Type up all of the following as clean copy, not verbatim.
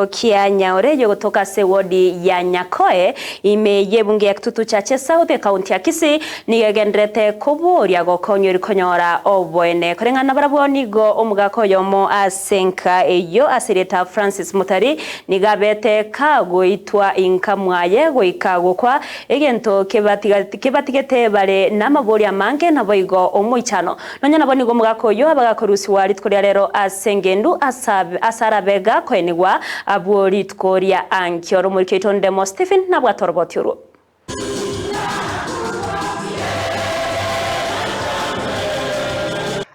Kia Nyaore yogotoka ase ewodi ya Nyakoe ime y'ebunge ya Kitutu Chache South ekaunti ya Kisii nigo egendererete koboria gokonywa konyora oboene. Koreng'ana nabarabwo nigo omogaka oyomo ase enka eyio ase erieta Francis Mutari nigo abete kagoitwa inka mwaye goika gokwa egento kebatigete bare namaborio amange naboigo omoichano. Nonya nabo nigo omogaka oyio abe gakorusigwa rituko ria rero ase engendu ase arabe gakoenigwa abwo rituko ria ankio. Oromoika oito Ndemo Stephen nabwate oroboti orwo.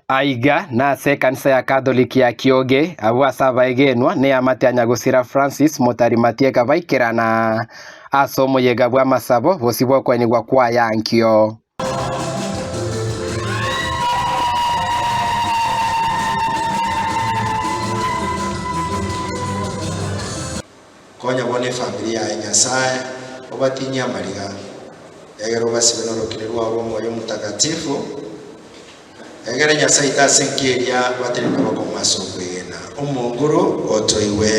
Aiga nase ekanisa ya Katholiki ya Kioge, abwo ase abaegenwa neamate ya Nyagosira Francis Motari Matieka baikerana ase omoyega bw'amasabo bosio bw'okoenigwa kwaye ankio. Konya bono efamiri yaye Nyasae obatinyie amariga, egere obasibe norokini rwao rw'Omoyo Omotakatifu, egere Nyasae aite ase enka eria batenene bakong'u ase okwegena. Omonguru otoigwe.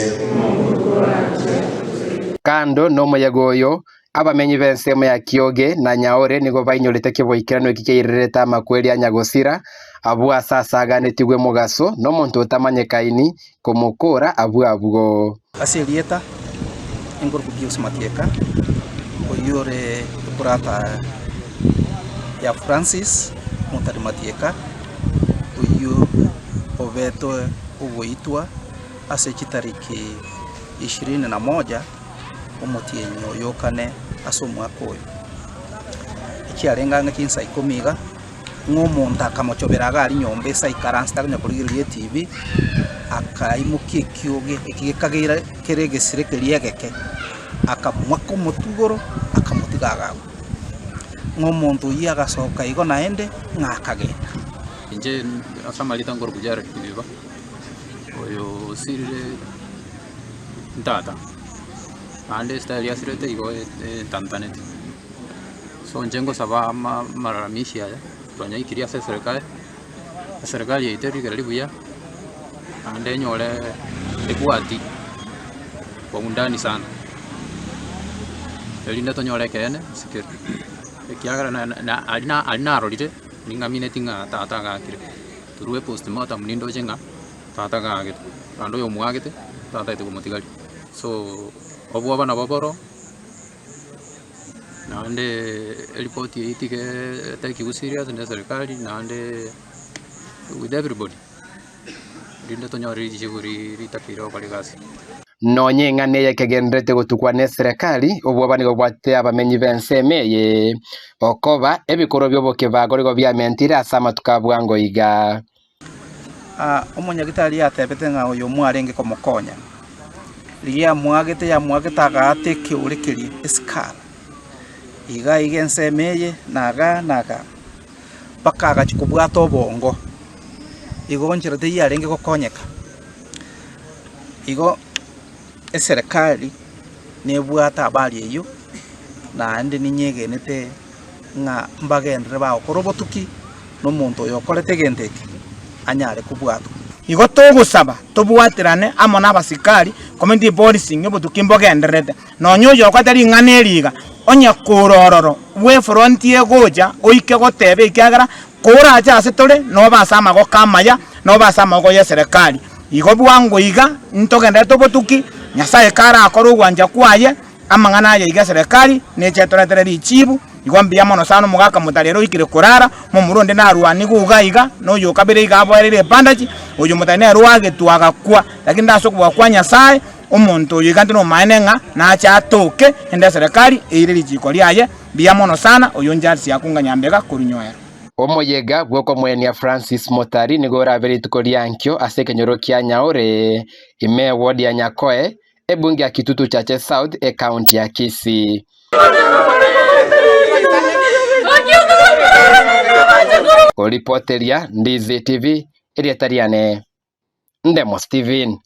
Kando nomoyega oyo, Abamenyi b'ensemo ya Kioge na Nyaore nigo bainyorete keboikeranu eki kiairerete amakweri a nyagosira, abwo ase asaganetigwe mogaso nomonto otamanyekaini, komokora abwo abwo. Ase erieta enkoruko Pius Matieka, oyio ore ebrother ya Francis Motari Matieka, oyio obetwe ogoitwa ase chitariki ishirini na moja. omotienyi oyo o kane ase omwaka oyo. Echiarenge ang'e chinsa ikomi iga, ng'a omonto akamochobera iga aria nyomba ase aikaransete akonya korigereria etibi, akaimokia ekioge eki gekageire kere egesire keria egeke, akamoaka omotwe igoro, akamotiga agakwa. Ng'a omonto oyio agasoka igo naende, ng'a akagenda. Inche ase amarieta nkorokwa Jared Kibiba, oyo osirire. Ntata, naende estyle asirete igo etantanete. So inche ngosaba ama amalalamishi aya, twanyaikirie ase eserekari, eserekari yaito erigereri buya, naende enyore ebwati kwa undani sana, erinde tonyore ekeene ase kere. Ekiagera na na aria na aria narorire, ning'amineti ng'a tata agakire, through epostmortem nindoche ng'a. Tata gaagete, naende oyomoagete tataete komotigaria. So, obwoba nabo boro, naende eripoti eyio tiga etekiwe serious na eserikari naende with everybody, erinde tonyore richibu ritakeire gokora egasi. Nonya eng'ana eye ekegendererete gotukwa neserekari, obwoba nigo bwatete abamenyi b'ensemo eye, okoba ebikorwa bi'obokebago nigo biamentire ase amatuko a bwango iga. Omonyagitari yatebete ng'a oyo mwarenge komokonya, riria yamoagete yamoagete agaata ekeore keria esikara, iga iga ensemo eye na igaa na igaa, mpaka agachia kobwata obongo, igo nchera teiyo yarenge gokonyeka. Igo eserekari nebwate habari eywo, naende ninyegenete ng'a mbagenderere bagokora obotuki. nomonto oyo okorete egento eke anyare kobwatwa. Igo togosaba tobwaterane amo nabasikari, community policing obotuki mbogendererete. Nonya oyokorete ring'ana eri iga, onye kore ororo bw'efront egocha oike goteba ekiagera korache ase tore nobe ase amagoko amaya, nobe ase amagoko y'eserekari. Igo bwango iga ntogendererete obotuki, Nyasaye karakore ogwancha kwaye. Amang'ana aya iga eserekari neche etoretere richibu, igo mbuya mono sana omogaka motari ere oikire korara, momura onde narwanigwe iga iga, na oyo okabere iga aboereire ebandaji, oyo motari nere oagetwe agakwa, lakini ase okobua kwa Nyasaye, omonto oyo iga ntinomaene ng'a nache atoke, ende eserekari eire richiko riaye, mbuya mono sana, oyo Charles Akunga Nyambega korwa Nyoero. Omoyega bw'okomoenia Francis Motari nigo orabe rituko riankio ase ekenyoro kia Nyaore, ime eward ya Nyakoe, Ebunge ya Kitutu Chache South, Ekaunti ya Kisii. Oripoteria Ndizi TV, erieta riane Ndemo Steven.